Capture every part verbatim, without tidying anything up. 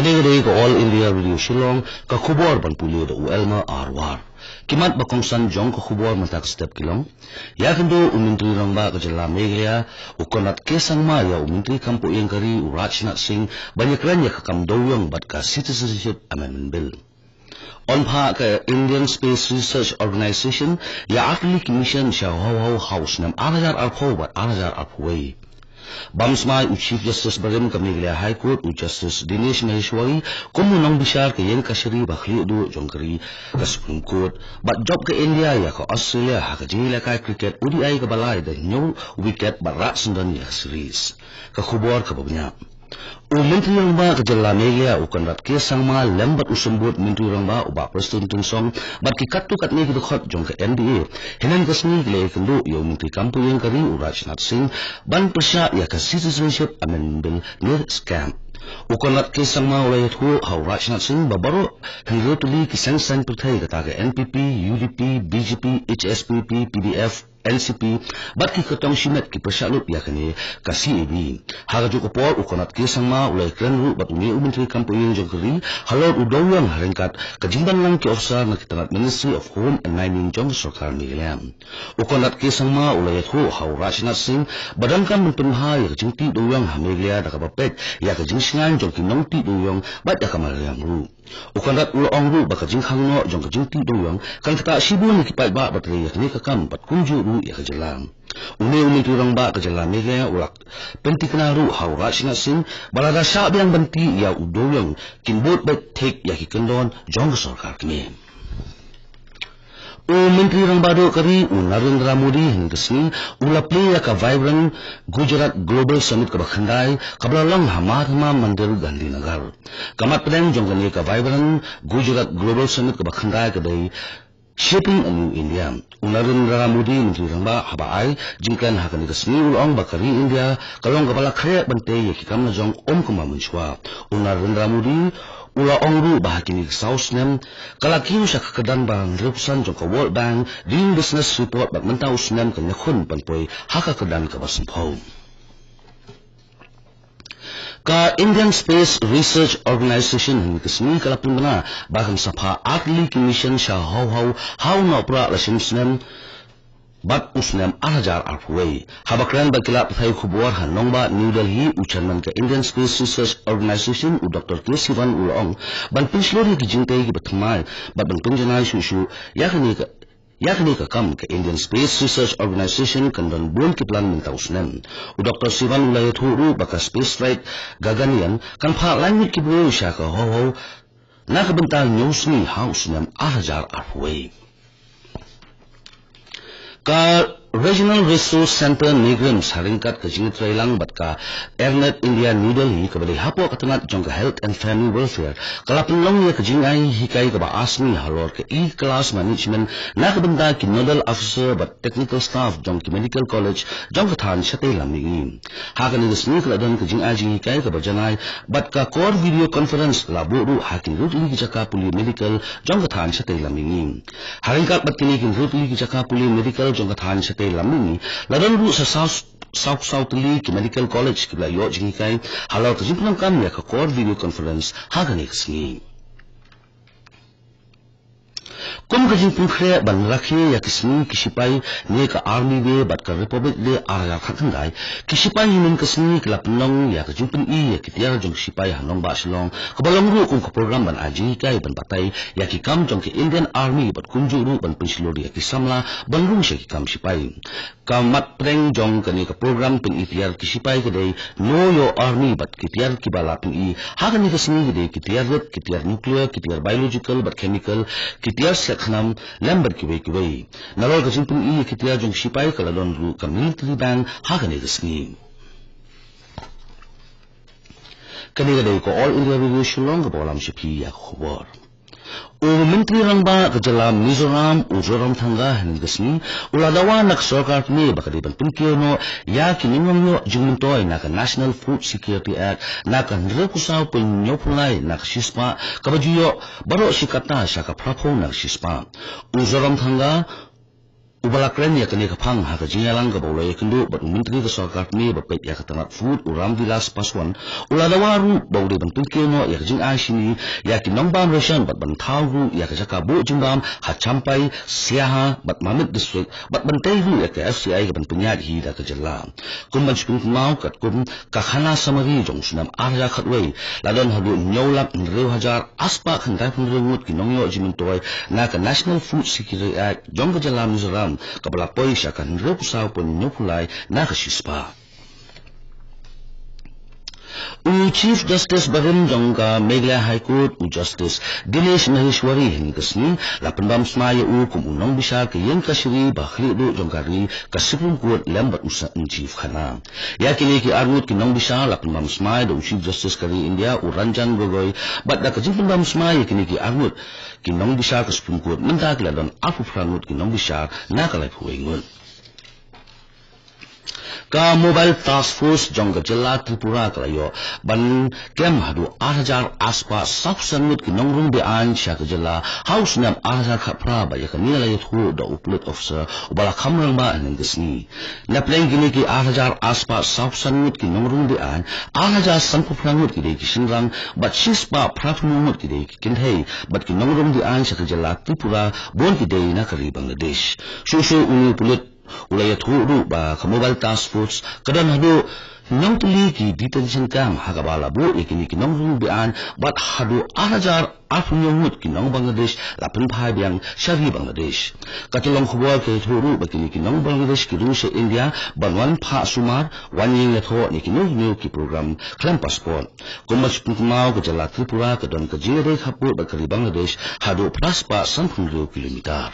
Ka dei ka All India Radio Shillong, ka khubor ban pule da u Elmer R War. Ki mat ba kongsan jong ka khubor mynta ka step ki long. Ïakynduh u Myntri Rangbah ka jylla Meghalaya, u Conrad K Sangma, ïa u Myntri Kam Pohïing ka ri u Rajnath Singh ban ïakren ïa ka kam dewiong bad ka Citizenship Amendment Bill. Yn phah ka Indian Space Research Organization ïa artylli ki mission sha Hawhau ha u snem ar hajar arphew bad ar hajar arphew wei. Bam smai u Chief Justice barim ka Meghalaya High Court u Justice Dinesh Maheshwari kum u nongbishar ka ïing kashari ba khlieh duh jong ka ri ka Supreme Court. Bad jop ka India ïa ka Australia ha ka jingïalehkai cricket O D I kaba lai da hynñiew wicket bad rah syndon ïa ka series. Ka khubor kaba bniah. U Myntri Rangbah ka jylla Meghalaya u Conrad K Sangma lem bad u Symbud Myntri Rangbah u Bah Prestone Tynsong bad ki katto katne ki dkhot jong ka N D A hynne ka sngi ki la ïakynduh ïa u Myntri Kam Pohïing ka ri u Rajnath Singh ban pyrshah ïa ka Citizenship Amendment Bill ne SCAM. U Conrad K Sangma u la ïathuh ha u Rajnath Singh ba baroh hynriew tylli ki seng saiñ pyrthei kata ka N P P, U D P, B J P, H S P P, P D F, N C P bad ki kyrtong shimet ki pyrshah lut ïa kane ka C A B. Ha kajuh ka por u Conrad K Sangma u la ïakren ruh bad une u Myntri Kam Pohïing jong ka ri halor u dewiong ha ryngkat ka jingdon lang ki officer na ki tnat Ministry of Home and Mining jong ka sorkar Meghalaya. U Conrad K Sangma u la ïathuh ha u Rajnath Singh ba donkam ban pynbha ïa ka jingtih dewiong ha Meghalaya da kaba peit ïa ka jingshngaiñ jong ki nongtih dewiong bad ïa ka mariang ruh. U Conrad u la ong ruh ba ka jingkhang noh jong ka jingtih dewiong kan ktah shibun ïa ki paidbah ba trei ïa kane ka kam bad kumjuh ruh ïa ka jylla. Une u Myntri Rangbah ka jylla Meghalaya u la pynthikna ruh ha u Rajnath Singh ba lada shah biang ban tih ïa u dewiong kin bud beit thik ïa ki kyndon jong ka sorkar kmie. U Myntri Rangbah duh ka ri u Narendra Modi hynne ka sngi u la plie ïa ka Vibrant Gujarat Global Summit kaba khyndai kaba la long ha Mahatma Mandir Gandhinagar. Ka mat pdeng jong kane ka Vibrant Gujarat Global Summit kaba khyndai ka dei Shaping a New India. U Narendra Modi, Myntri Rangbah, haba ai jingkren ha kane ka sngi u la ong ba ka ri India ka long kaba la khreh ban tei ïa ki kam lajong ym kumba mynshuwa. U Narendra Modi u la ong ruh ba ha kine ki saw snem ka la kiew sha ka kyrdan ba hynriewphew san jong ka World Bank Doing Business Report bad mynta u snem kan ïakhun ban poi ha ka kyrdan kaba sanphew. Ka Indian Space Research Organization hynne ka sngi ka la pynbna ba kan sa phah artylli ki mission sha Hawhau ha u Nohprah la shisnem bad u snem ar hajar arphew wei. Haba kren bad ki lad pathai khubor ha nongbah New Delhi, u chairman ka Indian Space Research Organization u Doctor K Sivan u la ong ban pynshlur ïa ki jingtei kiba thymmai bad ban pynjanai shuh shuh ïa kane ka ïa kane ka kam ka Indian Space Research Organization kan don bun ki plan mynta u snem. U Doctor Sivan u la ïathuh ruh ba ka space flight Gaganyaan kan phah lai ngut ki briew sha ka Hawhau na ka bynta hynñiew sngi ha u snem ar hajar arphew wei. Ka Regional Resource Centre NEIGRIHMS ha ryngkat ka jingïatreilang bad ka Airnet India New Delhi kaba dei hapoh ka tnat jong ka Health and Family Welfare ka la pynlong ïa ka jingai hikai kaba ar sngi halor ka e-class management na ka bynta ki nodal officer bad technical staff jong ki medical college jong ka thaiñ shatei lam mihngi. Ha kane ka sngi ka la don ka jingai jinghikai kaba janai bad ka core video conference la buh ruh ha ki hynriew tylli ki jaka pule medical jong ka thaiñ shatei lam mihngi. Ha ryngkat bad kine ki hynriew tylli ki jaka pule medical jong ka thaiñ shatei lam mihngi la don ruh sa saw saw saw tylli ki medical college kiba la ïoh jinghikai halor ka jingpyndonkam ïa ka core video conference ha kane ka sngi. Kum ka jingpynkhreh ban rakhe ïa ki sngi ki shipai ne ka Army Day bad ka Republic Day ar hajar khatkhyndai, ki shipai hynne ka sngi ki la pynlong ïa ka jingpyni ïa ki tiar jong ki shipai ha nongbah Shillong kaba long ruh kum ka program ban ai jinghikai ban batai ïa ki kam jong ka Indian Army bad kumjuh ruh ban pynshlur ïa ki samla ban rung sha ki kam shipai. Ka mat pdeng jong kane ka program pyni tiar ki shipai ka dei Know Your Army bad ki tiar kiba la pyni ha kane ka sngi ka dei ki tiar rit, ki tiar nuclear, ki tiar biological bad chemical, ki tiar slek khnam lem bad kiwei kiwei. Nalor ka jingpyni ïa ki tiar jong ki shipai ka la don ruh ka military band ha kane ka sngi. Kane ka dei ka All India Radio Shillong kaba lam sha phi ïa ka khubor. U Myntri Rangbah ka jylla Mizoram u Zoramthanga hynne ka sngi u la dawa na ka sorkar kmie ba ka dei ban pynkiew noh ïa ki nonglong ïoh jingmyntoi na ka National Food Security Act na ka hynriewphew saw poi hynñiewphew lai na ka shispah kaba ju ïoh baroh shi katta sha ka phraphew na ka shispah. U Zoramthanga Uba la kren ïa kane ka phang ha ka jingïalang kaba u la ïakynduh bad u Myntri ka Sorkar Pynïaid ba peit ïa ka tnat food, u Ramvilas Paswan, u la dawa ruh ba u dei ban pynkiew noh ïa ka jingai shini ïa ki nongbam ration bad ban thaw ruh ïa ka jaka buh jingbam ha Champhai, Siaha bad Mamit District bad ban tei ruh ïa ka F C I ka ban pynïaid hi da ka jylla. Kum ban shu pynkynmaw katkum ka khana summary jong u snem ar hajar khatwei, la don haduh hynñiew lak hynriew hajar arspah khyndai phew hynriew ngut ki nongïoh jingmyntoi na ka National Food Security Act jong ka jylla Mizoram, kaba la poi sha ka hynriew phew saw point hynñiew phew lai na ka shispah. U Chief Justice barim jong ka Meghalaya High Court, u Justice Dinesh Maheshwari, hynne ka sngi la pynbam smai ïa u kum u nongbishar ka ïing kashari ba khlieh duh jong ka ri, ka Supreme Court, lem bad u Chief Khanna. Ïa kine ki arngut ki nongbishar la pynbam smai da u Chief Justice ka ri India, u Ranjan Gogoi, bad da ka jingpynbam smai ïa kine ki arngut ki nongbishar ka Supreme Court, mynta ki la don arphew phra ngut ki nongbishar na ka laiphew wei ngut. Ka Mobile Task Force jong ka jylla Tripura ka la ïoh ban kem haduh ar hajar arspah sawphew san ngut ki nongrung be-aiñ sha ka jylla ha u snem ar hajar khatphra, ba ïa kane la ïathuh da u Police Officer uba la kham rangbah hynne ka sngi. Napdeng kine ki ar hajar arspah sawphew san ngut ki nongrung be-aiñ, ar hajar sanphew phra ngut ki dei ki shynrang bad shispah phraphew ngut ki dei ki kynthei, bad ki nongrung be-aiñ sha ka jylla Tripura bun ki dei na ka ri Bangladesh. Shuh shuh une u pulit u la ïathuh ruh ba ka Mobile Task Force ka don haduh hynñiew tylli ki detention camp ha kaba la buh ïa kine ki nongrung be-aiñ bad haduh ar hajar arphew hynñiew ngut ki nong Bangladesh la pynphai biang sha ri Bangladesh. Ka tyllong khubor ka ïathuh ruh ba kine ki nong Bangladesh ki rung sha India ban wan phah sumar, wan ïengïathoh ne kino kino ki program khlem passport. Kum ban shu pynkynmaw, ka jylla Tripura ka don ka jingïadei khappud bad ka ri Bangladesh haduh phra spah sanphew hynriew kilometer.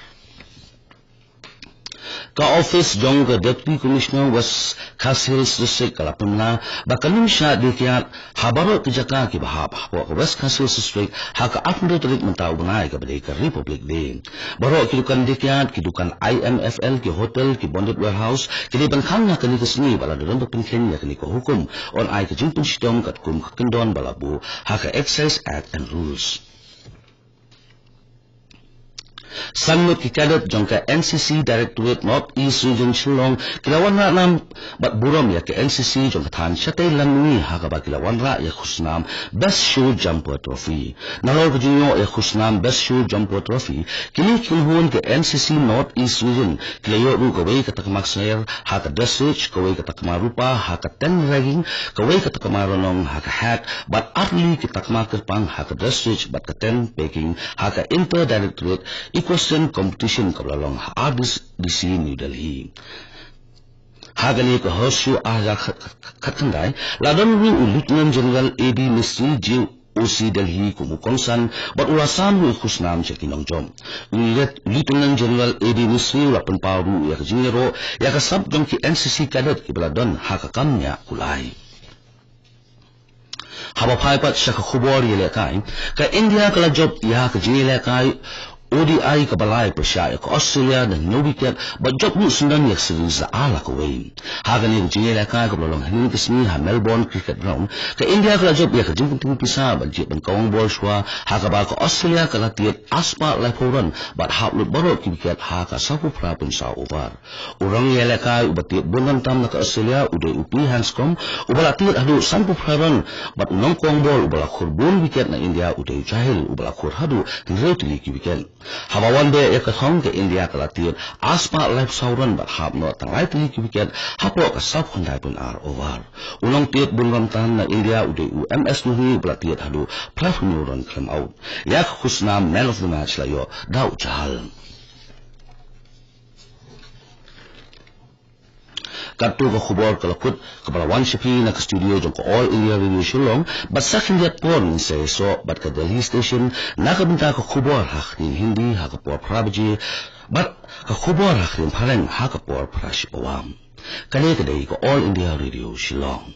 Ka office jong ka Deputy Commissioner West Khasi Hills District ka la pynbna ba kan ym shah dei kiad ha baroh ki jaka kiba hap hapoh ka West Khasi Hills District ha ka arphew hynriew tarik mynta u bnai, kaba dei ka Republic Day. Baroh ki dukan dei kiad, ki dukan I M F L, ki hotel, ki bonded warehouse, ki dei ban khang ha kane ka sngi, bad la dang pynkheiñ ïa kane ka hukum yn ai ka jingpynshitom katkum ka kyndon ba la buh ha ka Excise Act and Rules. San ngut ki cadet jong ka N C C Directorate North East Region Shillong ki la wanrah nam bad burom ïa ka N C C jong ka thaiñ shatei lam mihngi ha kaba ki la wanrah ïa ka khusnam Best Show Jumper Trophy. Nalor ka jingïoh ïa ka khusnam Best Show Jumper Trophy, kine ki kynhun ka N C C North East Region ki la ïoh ruh kawei ka takma sner ha ka dressage, kawei ka takma rupa ha ka ten ragging, kawei ka takma rnong ha ka hack, bad artylli ki takma kyrpang ha ka dressage bad ka ten pegging ha ka Inter Directorate Equestrian Competition kaba la long ha R D C D C New Delhi. Ha kane ka Horseshoe ar hajar khatkhyndai, la don ruh u Lieutenant General A D Mistry, J O C Delhi, kum u kongsan, bad u la sam ruh ïa ka khusnam sha ki nongjop. U Lieutenant General A D Mistry u la pynpaw ruh ïa ka jingïaroh ïa ka sap jong ki N C C cadet kiba la don ha ka kam ñiah kulai. Haba phai pat sha ka khubor ïalehkai, ka India ka la jop ïa ka jingïalehkai O D I kaba lai pyrshah ïa ka Australia da hynñiew wicket, bad jop ruh syndon ïa ka series da ar la kawei. Ha kane ka jingïalehkai kaba la long hynnin ka sngi ha Melbourne Cricket Ground, ka India ka la jop ïa ka jingkynting pisa ban jied ban kawang bol shuwa, ha kaba ka Australia ka la tied arspah laiphew run bad hap lut baroh ki wicket ha ka sawphew phra point saw over. U rangïalehkai uba tied bun run tam na ka Australia u dei u P Hanscom, uba la tied haduh sanphew phra run, bad u nongkawang bol uba la khur bun wicket na India u dei u Chahal, uba la khur haduh hynriew tylli ki wicket. Haba wan beh ïa ka thong, ka India ka la tied arspah laiphew saw run bad hap noh tang lai tylli ki wicket hapoh ka sawphew khyndai point ar over. U nongtied bun run tam na India u dei u M S Dhoni, uba la tied haduh phraphew hynñiew run khlem out. Ïa ka khusnam Man of the Match la ïoh da u Chahal. Katto ka khubor ka la kut, kaba la wan sha phi na ka studio jong ka All India Radio Shillong, bad sa khyndiat por ngin sa ïasoh bad ka Delhi Station na ka bynta ka khubor ha ka ktien Hindi ha ka por phra baje, bad ka khubor ha ka ktien Phareng ha ka por phra shi pawa. Kane ka dei ka All India Radio Shillong.